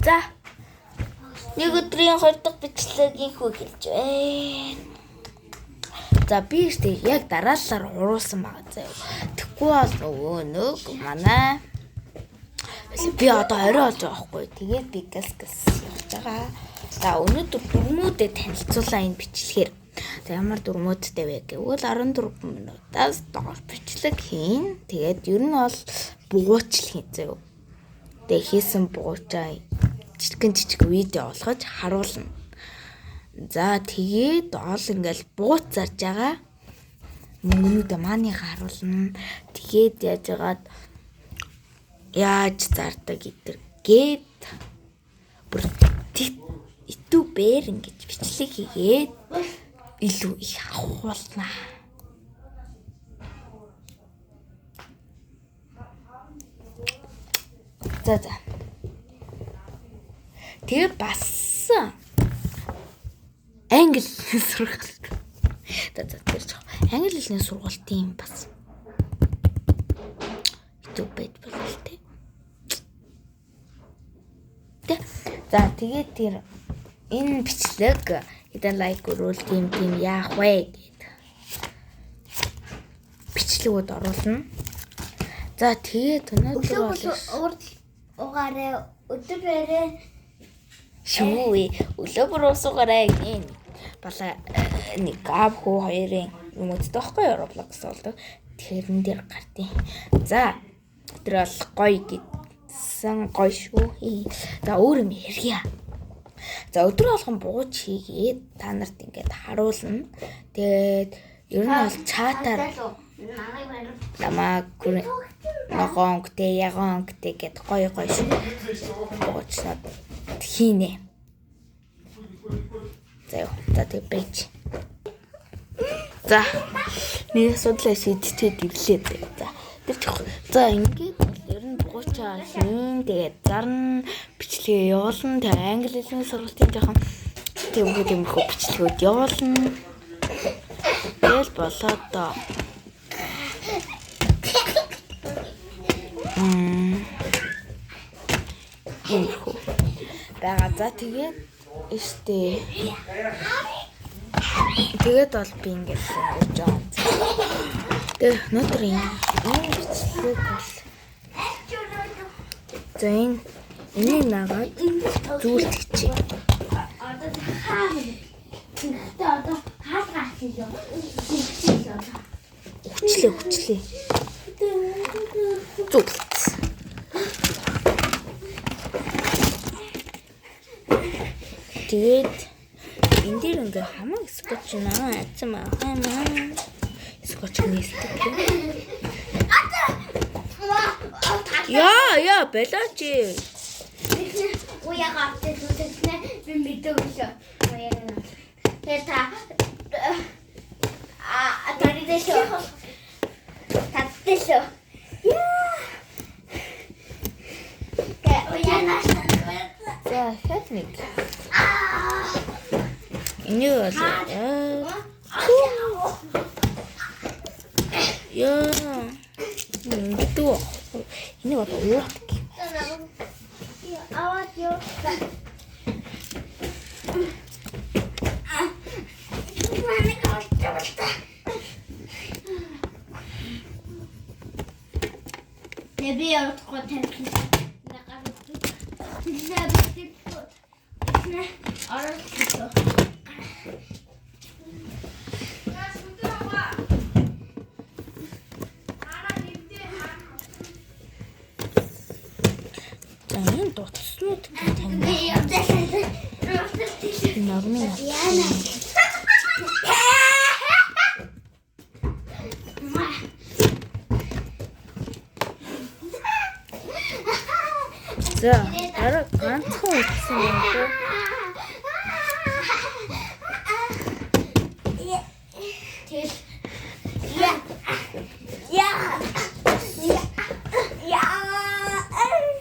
За. Нэг өдрийн 2 дахь бичлэгийн хүү хэлж байна. За би штэ яг дараалалаар уруулсан байгаа заяа. Тэгэхгүй бол нөгөө нэг манай би одоо орой болж байгаа байхгүй. Тэгээд би газ газ явж байгаа. За өнөөдөр дүрмүүдэд танилцуулаа энэ бичлэгээр. За ямар дүрмүүдтэй вэ гэвэл 14 минутаас доор бичлэг хийн. Тэгээд ер нь бол бугуйчл хийн заяа. Тэгээ хийсэн бугуйчаа жижигэн жижиг видео болгож харуулна. За тэгээд ол ингээл бууц зарж байгаа мөнгөнүүдээ мааныхаа харуулна. Тэгээд яаж яагаад яаж зардаг гэдэр гээд бүр ютубер ингэж бичлэг хийгээд илүү их авахулна. За за. Тэгээд бас англи хэлний сургалт. За за тэр жоо. Англи хэлний сургалтын бас YouTube байд болол тээ. Тэ. За тэгээд тэр энэ бичлэг хэдэн лайк өрөөл тийм тийм яах вэ гэд бичлэгүүд оруулна. За тэгээд өнөөдөр Өглөө бол урд угаарай өдөр барай шүү. Өглөө бүр усугаарай гин. Бала нэг аав хүү хоёрын юм үздэг байхгүй юу Roblox болдог. Тэрэн дээр гартیں۔ За тэр бол гоё гэсэн гоё шүү. За өөр юм ярья. За өдөр болгон бууж хийгээд та нарт ингээд харуулна. Тэгээд ер нь бол чатаар намайг барь. намайг ногоон өнгөтэй, ягоон өнгөтэй гэд гоё гоё шүү. Буучнаад хийнэ. За юу. За тэг байж. За нэг асуудлаа шийдчихэд ирлээ зэ. За тэр чих. За ингээд бол ер нь бугуйчаа хийн. Тэгээд зарна бичлэгээ явуулна. Тэгээд англи хэлний сургалтын жоохон тиймэрхүү тиймэрхүү бичлэгүүд явуулна. Тэгэл болоод доо. Иймэрхүү байгаа. За тэгээд штэ. Тэгээд бол би ингээд өнгөрч байгаа. Тэгээд өнөөдөр энэ бичлэг бол за энэ энийг нагаад зүйлтгэж. Одоо хаа. Тэгтээ одоо хаал гарч ирээ. Хүчлээ хүчлээ. Зүйлт. Тэгээд энэ дээр ингээ хамаг скотч наа айцсан аа. Скотч нээсдэг. Яа яа болооч. Уяа гарч ирсэн би мэдээгүй шүү. Уяа. Тэр та а таридэ шүү. Татдэ шүү. Яа. Гэ уяа наш. За хад нэг. Энийг бол яа. Ингэдэг. Энийг бол уудаг. Аваад юу? Манай голтой. Би явахгүй таних. Оролцсон. За энэ дутснууд гэх тань. Би явдаа. Нормын. Яна. За дараа ганцхан үлдсэн юм дөө. Тэгэл я я я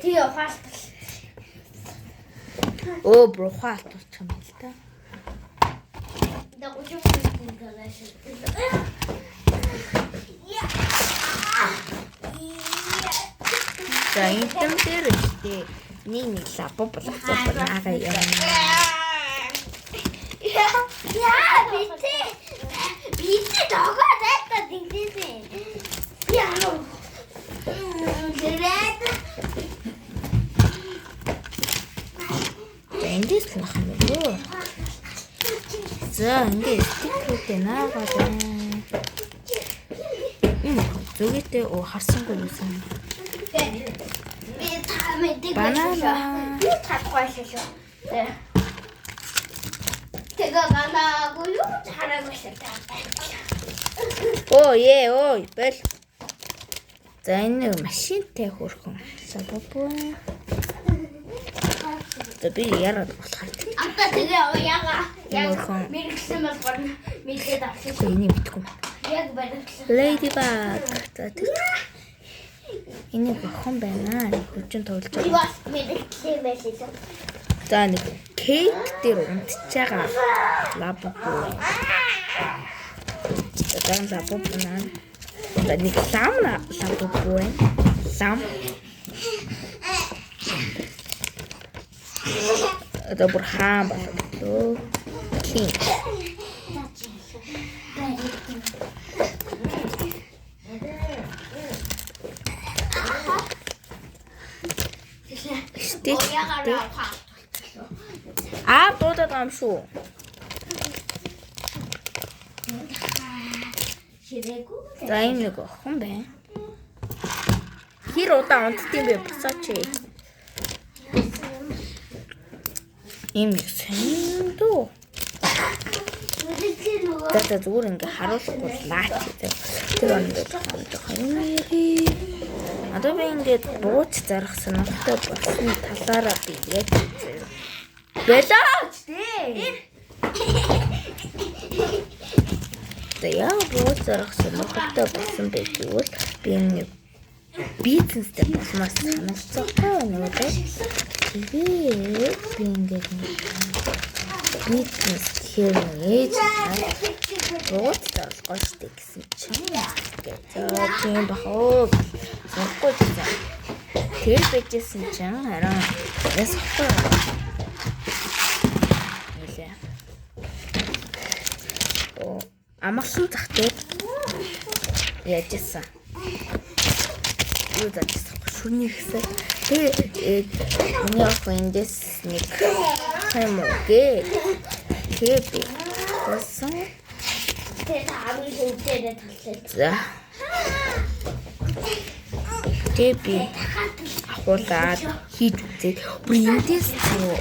Тэгээ ухаалтал. Өө бүр ухаалт болчих юм байна л да. Да 30 минут За энэ дээр штэ. Нэг лабубу лабубу наага юм. Яа, битээ догоо дайта дingдээсээ. Би аа. Тэгээд За эндээс л нах юм байна. За ингээд стикерүүдээ наагаад байна. Зүгээтэй оо харсангүй юусан. Би та мэддэг Банана. Би чадахгүй шээ. Тэгээ банаагүй юу ч хараагүй шээ. Оо ээ ой бэл. За энэ нэг машинтай хөрхөн. Лабубу. За би яраад болохоор Одоо тэгээ уяага яг Мөрхөн. мэрэгсэн болохоор мэдээд авсан. тэг энийг мэдгүй юм. Яг баригдлаа. Ladybug. За тэр. Энийг охин байна. Нэг хөгжин тоглож Би байгаа. бас мэрэгсэн байлээ. За нэг кейк дээр унтж байгаа лабубу. За дараа лабубу наа. За нэг лам лабубу байна. Лам. Одоо бүр хаан боллоо. Тийм. Стик. Уяагаар авах. Аа дуудаад байгаа юм шүү. Ширээгүй. За энэ нэг охин байна. Хэр удаан унтдсан бэ босооч. Ийм нэг сонин дүү. Мэрэгсэн нөгөө За зүгээр ингээ харуулахгүй лаач гэдэг. Тэр он ингээд жоохон юм яри. Одоо би ингээд бууч зарах сонирхолтой болсон талаараа би яг үзье. Бэлаач тий. За яа бууч зарах сонирхолтой болсон бэ гэвэл би нэг бизнестэй болмоор санагдчихгүй байна уу те. Тэгээд би ингээд нэг бизнес гэхээр нэг ээж бууц зарлахгүй штэ гэсэн чинь. За тийм бах оо. Сурахгүй гэсэн. Тэр байжсэн чинь харин ясахгүй. Нилээ. Оо амгалан зах дээр яажсэн. Юу заажсан шүрний хэсэг. Тэгээ миний охин эндээс нэг юм уу гэ. Тэгээ би болсон. Тэгээ хамгийн хөвдөрөө таллаа. За. Тэгээ би ахуулаад хийж үзээд бүр эндээс зөө.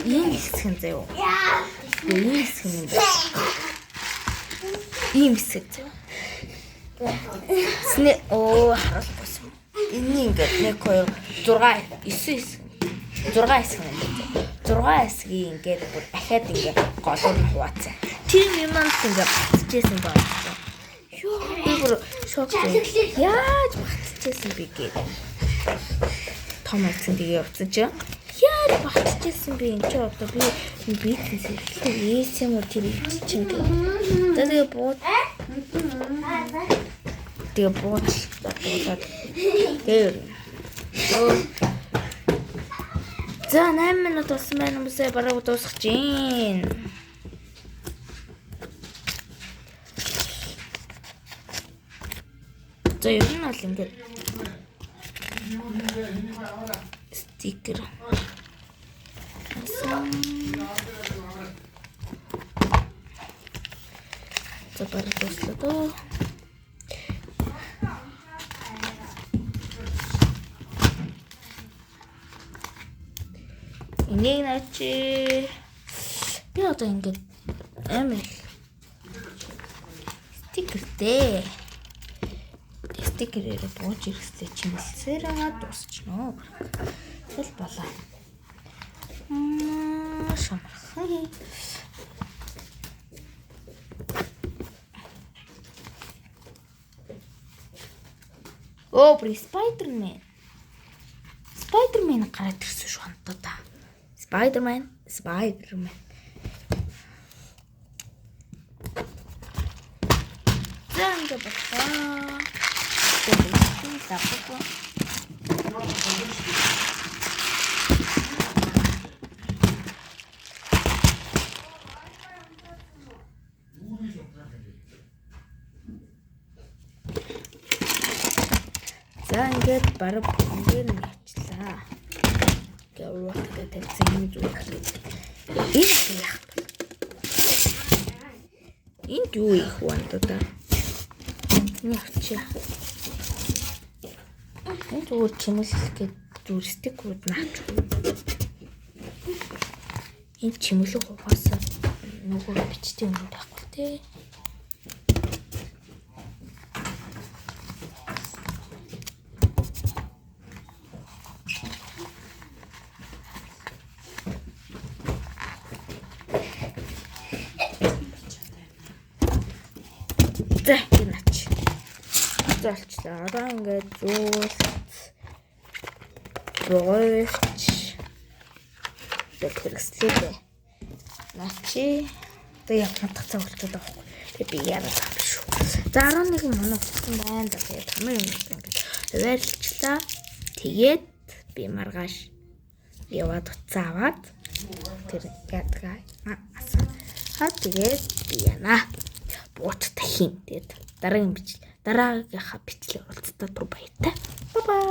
Ийм хэсэг нь зөө. Яа. Тэгээ ийм хэсэг юм байна. Ийм хэсэг зөө. Тэснэ оо харуулсан. Энэний ингээд 1 2 6 9 хэсэг. 6 хэсэг юм байна. 6 хэсгийг ингээд бүр дахиад ингээд голоор нь хуваацсан. Тэр юмд ингээд батчихсэн байна. Йоо би бүр шок. Яаж батчихсан бэ гээд. Том айцсан тэгээ явцсан чи. Яаж батчихсан бэ энэ чи одоо би бизнес эхлэх ээсэн юм уу тэр чинь гэ. За тэгээ буу тэгээ буудлаад тэгээ. За 8 минут болсон байна хүмүүсээ бараг дуусгах чинь. За ер нь бол ингээд стикер. За бараг дууслаа дөө. Энийг наачи. Би одоо ингээд амар их стикертэй. Стикерээр бууж ирэхсээ чимэлсээр байгаа дуусчихно. Тэгэл болоо. Шамархан. Оо, бүр Spider-Man. Spider-Man гараад ирсэн шүү хамтаа та. Spider-Man, Spider-Man. За ингэ боллоо. Тэгээд лабубу. За, ингээд бараг бүгдээр нь явчлаа. Ингээ уутгаа тавьсан юм зүгээр. Энэ яах вэ? Энд юу их вэ даа? Энэ авчия. Энэ зүгээр чимэглэх гээд зүгээр стикерүүд наач. Энэ чимэглэх угаасаа нөгөө бичдэг юм байхгүй те. За, энэ ач. За, олчлаа. Одоо ингээд зүүлт бугуйч гэх хэрэгслээ. Начи одоо яг хандах цаг болчиход байгаа байхгүй. Тэгээ би яриад байгаа юм шүү. За, 11 минут болсон байна. За, тэгээд хамгийн юм ингээд хуваарлчлаа. Тэгээд би маргааш яваад утсаа аваад тэр ядгаа асаа. Ха, тэгээд би яана. Бууч тахин. Тэгээд дараагийн бичлэг дараагийнхаа бичлэг уулзтаа түр баяртай. Bye bye.